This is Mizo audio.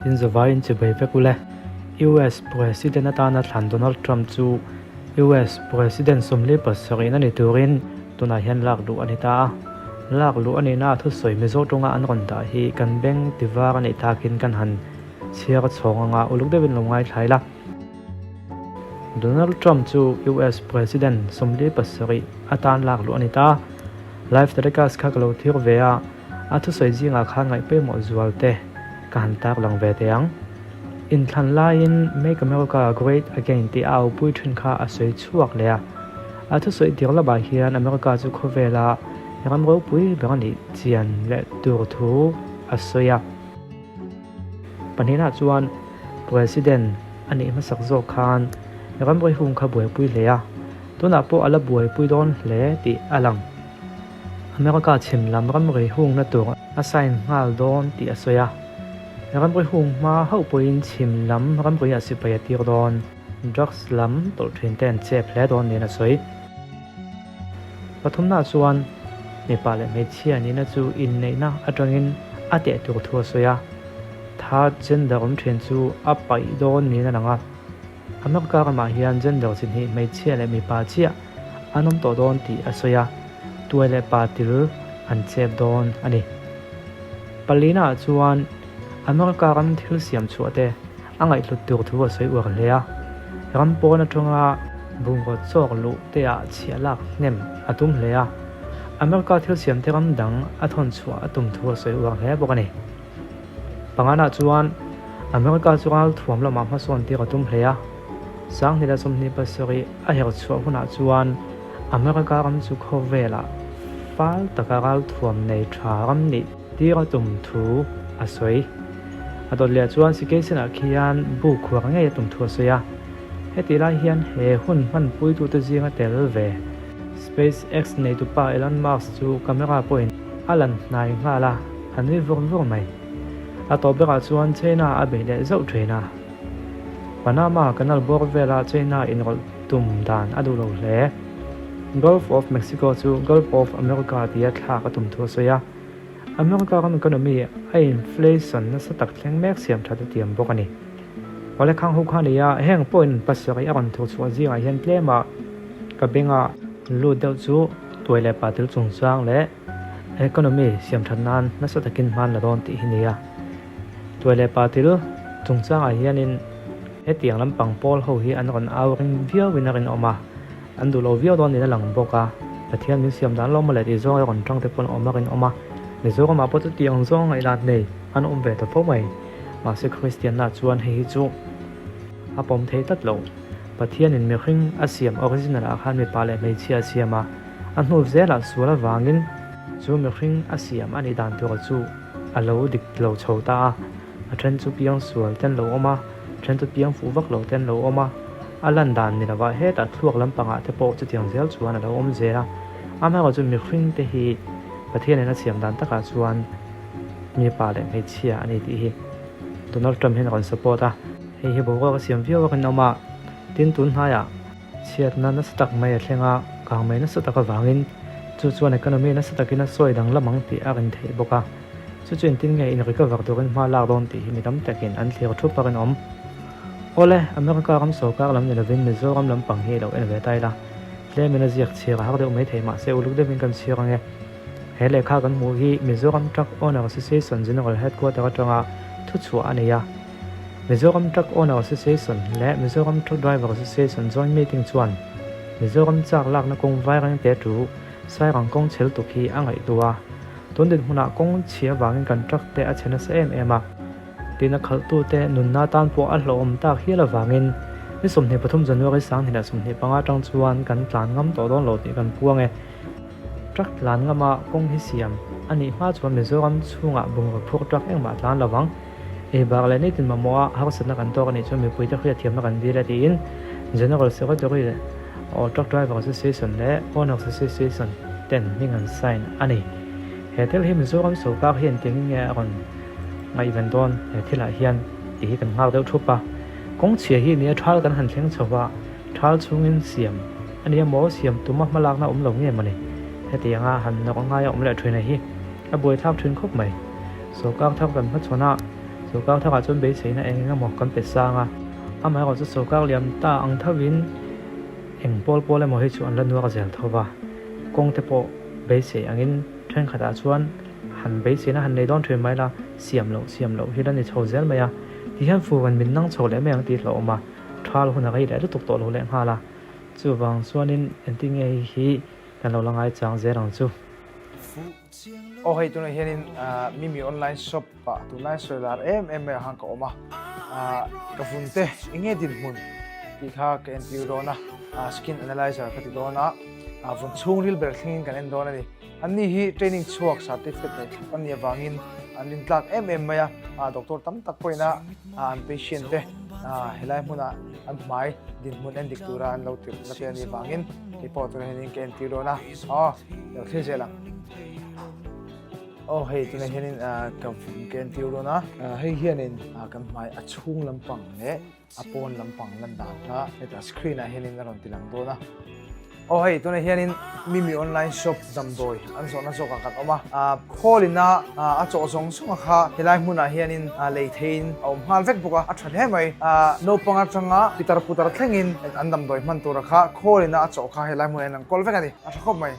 In zavaiin chibai vek ule. US President atana thlan Donald Trump chu US President 47 a ni turin tunah hian lak luh a ni ta a. Lak luh a nihna a thusawi Mizo tawnga an rawn dah hi kan beng tivar a nih takin kan han chhiar chhawng anga uluk deuhin lo ngaithla ila. Donald Trump chu US President 47 atan lak luh a ni ta. Live telecast kha ka lo thlir ve a. A thusawi zingah khan ngaih pawimawh zual te ka han tak lang ve teh ang. Inthlan laiin Make America Great Again tih a aupui thin kha a sawi chhuak leh a. A thusawi tir lamah hian America chu khawvela ram ropui ber a nih chian leh tur thu a sawi a. Pahnihna chuan President a nih hmasak zawk khan ram rihung kha buaipui hle a, tunah pawh a la buaipui dawn hle tih a lang. America chhim lam ramri hungna tur a sign nghal dawn tih a sawi a. Ramri hung hma hauh pawhin chhim lam ramri ah sipai a tir dawn. Drugs lam tawlh thin te an chep hle dawn niin a sawi. Pathumna chuan mipa leh hmeichhia nihna chu inneihna atangin a teh tur thu a sawi a. Third gender awm thin chu a paih dawn niin a lang a. America ramah hian gender chi hnih hmeichhia leh mipa chiah an awm tawh dawn tih a sawi a, tuai leh pa til an chep dawn a ni. Palina ah chuan America ram thil siam chhuah te a ngaihhlut tur thu a sawi uar hle a, ram pawn atanga bungraw chawk luh te ah chhiah lak hnem a tum hle a, America thil siam te ram dang a thawn chhuah a tum thu a sawi uar hle bawk a ni. Pangana chuan America chu ralthuam lamah hmasawn tir a tum hle a, 2027 a her chhuah hunah chuan America ram chu khawvelah fal taka ralthuam nei tha ram nih tir a tum thu a sawi. A dawt leh chuan Sikesenah khian bu khuar ngei a tum thu a sawi a, hetih lai hian he hun hmanpuitute zinga tel ve SpaceX neitupa Elon Musk chu camera pawhin a lan hnai nghal a. A nui vur vur mai. A tawp berah chuan China a bei leh zauh thin a. Panama Canal bawr vela China inrawlh tum dan a duh lo hle. Gulf of Mexico chu Gulf of America tia thlak a tum thu a sawi a. America ram economy a inflation nasa tak thleng mek siam that a tiam bawk a ni. Awle khang ho kha nia, heng pawhin pasarih a rawn thur chhuah zingah hian tlema ka benga lut deuh chu tuai leh patil chungchang leh Economy siam that nan nasa takin hman la dawn tih hi nia. Tuai leh patil chungchangah hianin hetiang lampang pawl ho hi an rawn au ring viauin a rinawm a, an duh lo viau dawn niin a lang bawk a. Pathian min siam dan lawm a leh tih zawng a rawn tang te pawh an awm a rinawm a. Mizoramah pawh chutiang zawng ngaihlan nei an awm ve ta fo mai. Mahse Kristianna chuan hei hi chu a pawm thei tlat lo. Pathianin mihring a siam original ah khan mipa leh hmeichhia a siam a. A hnu zelah sual avangin chu mihring a siam a nih dan tur chu a lo dik lo chho ta a, a then chu piang sual ten lo awm a, then chu piang fuh vak lo ten lo awm a, a lan dan ni lovah hetah thluak lampangah te pawh chutiang zel chuan a lo awm zel a. Amaherawhchu chu mihring te hi Pathianin a siam dan takah chuan mipa leh hmeichhia a ni tih hi Donald Trump hian a rawn support a. Hei hi boruak a siam viau a rinawm a, tin tun hnaiah Chhiatna nasa tak mai a thleng a, kangmei nasa tak avangin chu chuan economy nasa takin a sawi danglam ang tih a rin theih bawk a. Chu chu engtin nge in recover turin hma lak dawn tih hi mi tam takin an thlir thup a rinawm. Awle, America ram sorkar lam ni lovin Mizoram lampang hi lo en ve ta ila. Tlemin a ziak chhir a har deuh mai thei mahse uluk deuhin kan chhir ange. He lehkha kan hmuh hi Mizoram Truck Owner Association General Headquarter atanga thuchhuah a nei a. Mizoram Truck Owner Association leh Mizoram Truck Driver Association Joint Meeting chuan Mizoram chak lakna kawng vairengte chu Sairang kawng chhel tuk hi a ngaihtuah a, tun dinhmunah kawng chhia vangin kan truck te a chhe nasa em em a, tina khalhtute nunna tan pawh a hlauhawm tak hial avangin ni 23 January 2025 atang chuan kan tlan ngam tawh dawn lo tih kan puang e. Truck tlan ngama kawng hi siam a nih hma chuan Mizoram chhungah bungraw phur truck engmah a tlan lo vang. Ei bak leh nitin mamawha harsatna kan tawk a nih chuan mipuite hriatthiamna kan dil a tiin General Secretary or Truck Driver Association leh Owners Association ten hming an sign a ni. He thil hi Mizoram sorkar hian engtin nge a rawn ngaihven dawn he thilah hian tih hi kan nghak deuh thup a. Kawng chhia hi nia thal kan han thleng chho va, thal chhungin siam a nia maw siam tuma hmalakna awm lo nge mawni? Hetianga han nawk a ngai a awm leh thin a hi a buaithlak thin khawp mai. Sorkar thar kan hmachhawn a. Sorkar tharah chuan beiseina eng eng emaw kan pe sang a, amaherawhchu sorkar liam ta ang thovin eng pawl pawl emaw hi chu an la nuar zel tho va, kawng te pawh beisei angin thenkhatah chuan han beiseina han nei dawn thin mai la, siam loh siam loh hi la ni chho zel mai a, tihian fur an min nang chho leh mai ang tih hlauhawm a, thal hun a rei leh lutuk tawh lo lehnghal a, chuvang chuanin engtin nge hei hi kan lo la ngaichang zel ang chu. Aw hei tunah hianin Mimi online shop ah tunlai sawi lar em em mai ah khan ka awm a, ka vun te eng nge dinhmun tih kha ka entir dawn a, skin analyzer ka ti dawn a, vun chhungril ber thlengin kan en dawn a ni. Anni hi training chhuak certificate nei thlap an nih avangin an rintlak em em mai a, doctor tam tak pawhin a an patient te helai hmuna an hmai dinhmun en dik tura an lo tirhna te a nih avangin kei pawh tunah hianin ka entir dawn a. Aw, lo thlir zel ang. Aw hei tunah hianin ka vun ka entir dawn a. Hei hianin kan hmai a chhung lampang leh a pawn lampang lan dan kha hetah screen ah hianin a rawn ti lang dawn a. Aw hei tunah hianin Mimi online shop damdawi an zawhna zawkah kan awm a. Call ina a chawh zawng zawng a kha helai hmunah hianin lei theiin a awm nghal vek bawk a, a tha hle mai. Naupang atanga pitar putar thlengin an damdawi hman tura kha call ina a chawh kha helai hmunah hian an kawl vek a ni, a tha khawp mai.